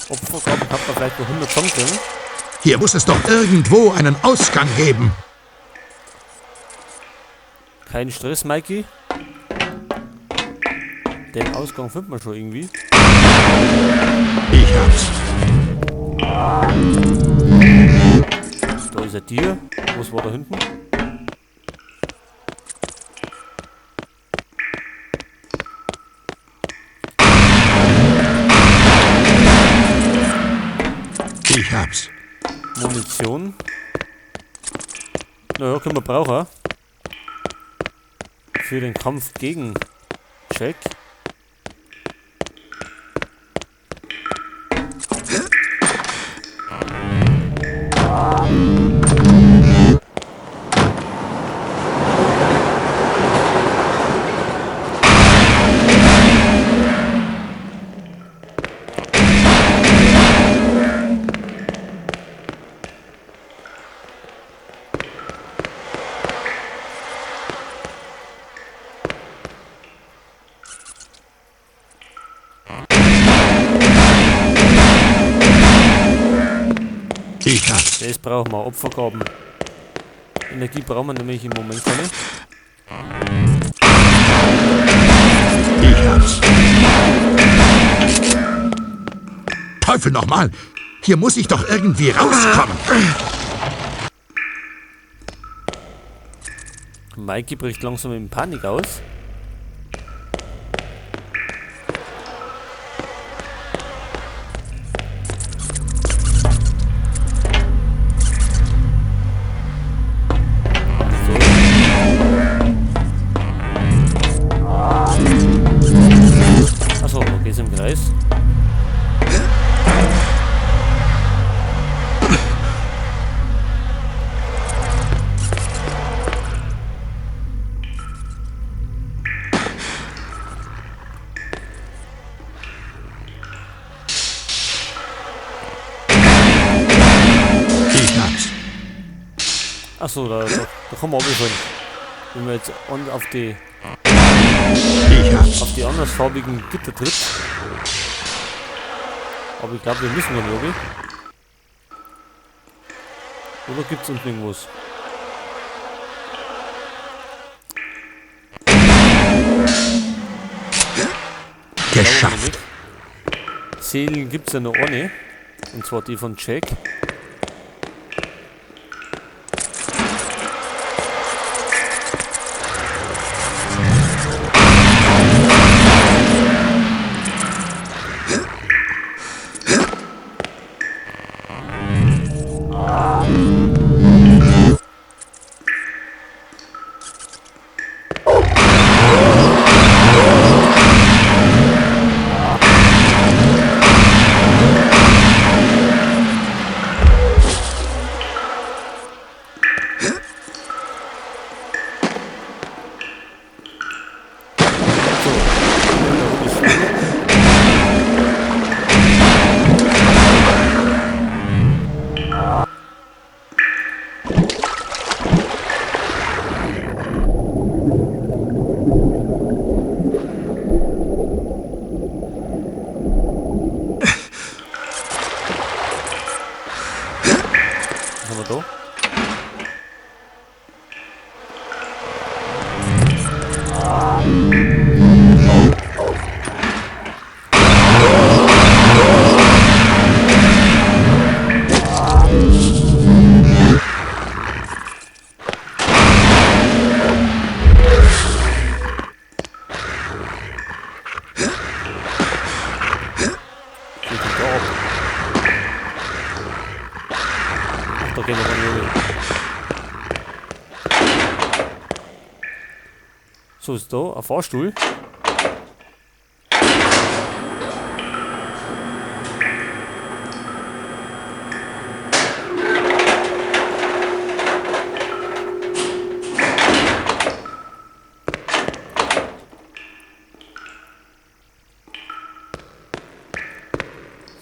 Opfergaben kann man vielleicht noch 100 zusammenkriegen. Hier muss es doch irgendwo einen Ausgang geben. Kein Stress, Mikey. Den Ausgang findet man schon irgendwie. Ich hab's. Da ist ein Tier. Was war da hinten? Ich hab's. Munition. Naja, können wir brauchen. Für den Kampf gegen Jack. Ich hab's. Das brauchen wir, Opfergaben. Energie brauchen wir nämlich im Moment keine. Ich hab's. Teufel nochmal! Hier muss ich doch irgendwie rauskommen. Mikey bricht langsam in Panik aus. So. Achso, da geht's im Kreis. Ich hab's. Achso, da kommen wir runterfallen. Wenn man jetzt auf die Ich hab's. auf die andersfarbigen Gitter tritt. Aber ich glaube, wir müssen gar nicht, oder? Oder gibt's unten irgendwas? Geschafft. Seelen gibt's ja noch eine. Und zwar die von Jack. So, eine Runde spielen. Was haben wir da? Geht denn da ab? Ach, da gehen wir ran, Junge. So ist da ein Fahrstuhl.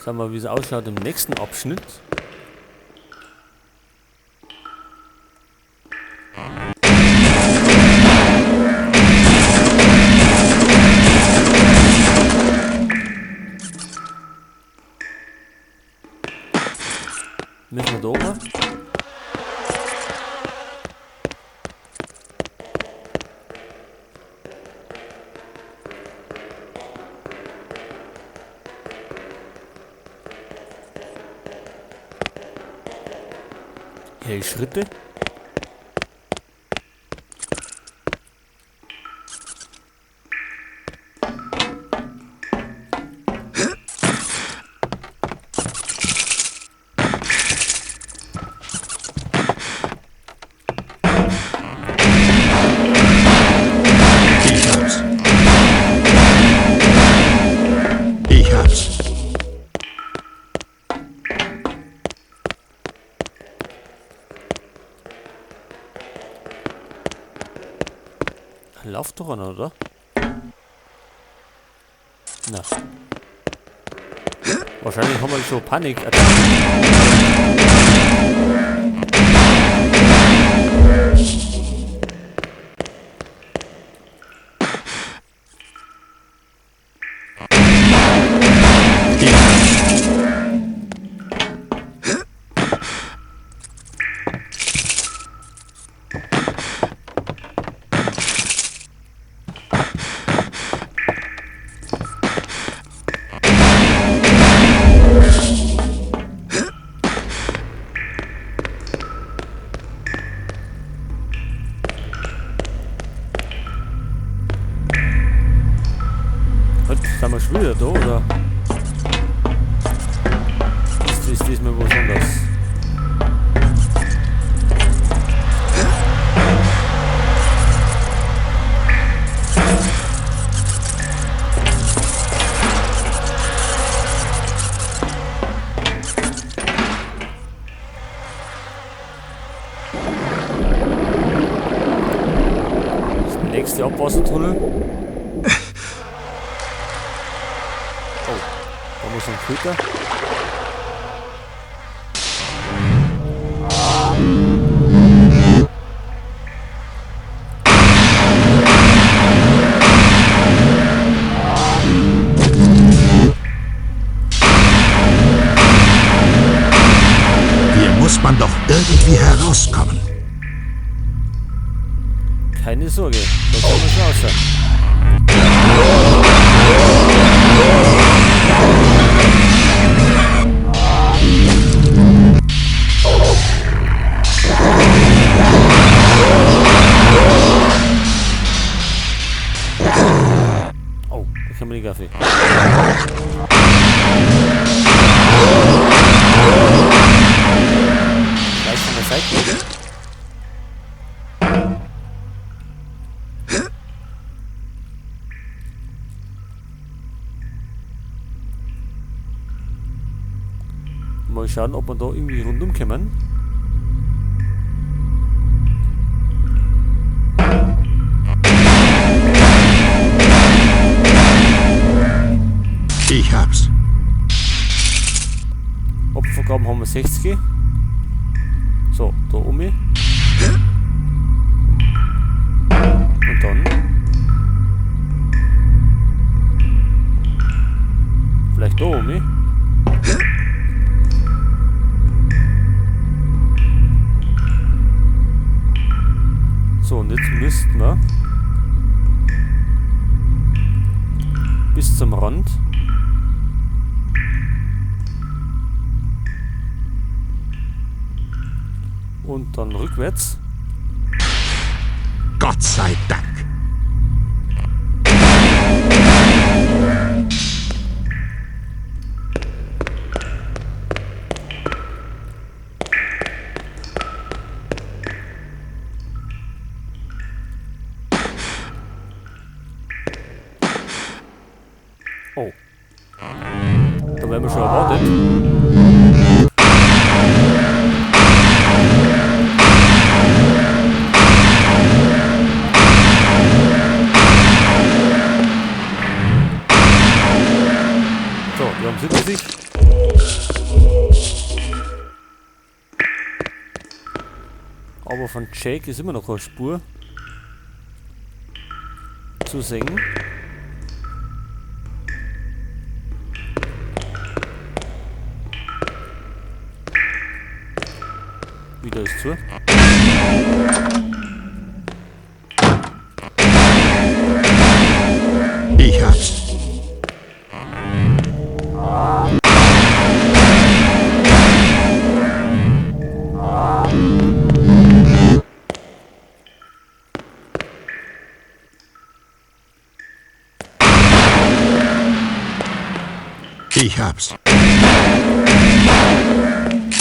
Schauen wir mal, wie es ausschaut im nächsten Abschnitt. Müssen wir da oben? Hey, Schritte. Ich hab's. Ich hab's. Lauft doch einer, oder? Na. Wahrscheinlich haben wir schon Panik. Ich hab's. Und, sind wir schon wieder da, oder? Ist das diesmal was anderes? Das nächste Abwassertunnel. Oh, da muss ein Köter. Hier muss man doch irgendwie herauskommen. Keine Sorge, da kommen wir schon raus. Oh, da können wir den Kaffee. Gleich von der Seite. Mal schauen, ob wir da irgendwie rundum kommen. Ich hab's. Opfergaben haben wir 60. So, da oben. Und dann. Vielleicht da oben. So, und jetzt müssten wir bis zum Rand. Und dann rückwärts. Gott sei Dank. Oh. Da werden wir schon erwartet. So, wir haben 70. Aber von Jake ist immer noch keine Spur zu sehen. Wieder ist zu. Ich hab's. Ich hab's.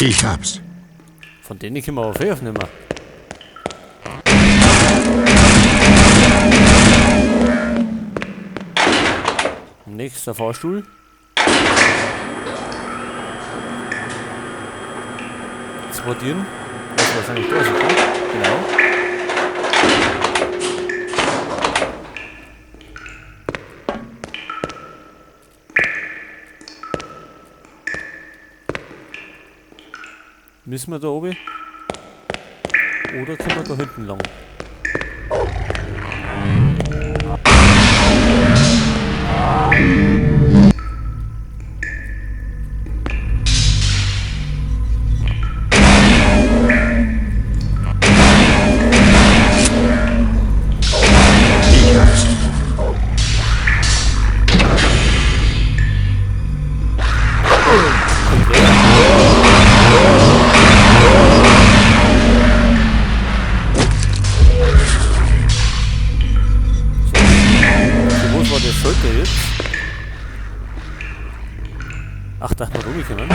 Ich hab's. Von denen können wir aber viel aufnehmen. Nächster Fahrstuhl. Zwei Türen. Das ist wahrscheinlich da, oder? Genau. Müssen wir da oben? Oder können wir da hinten lang? Ich hab's. Kommt her. So, wo war der Schalter jetzt? Ach, da hat man rumgekommen.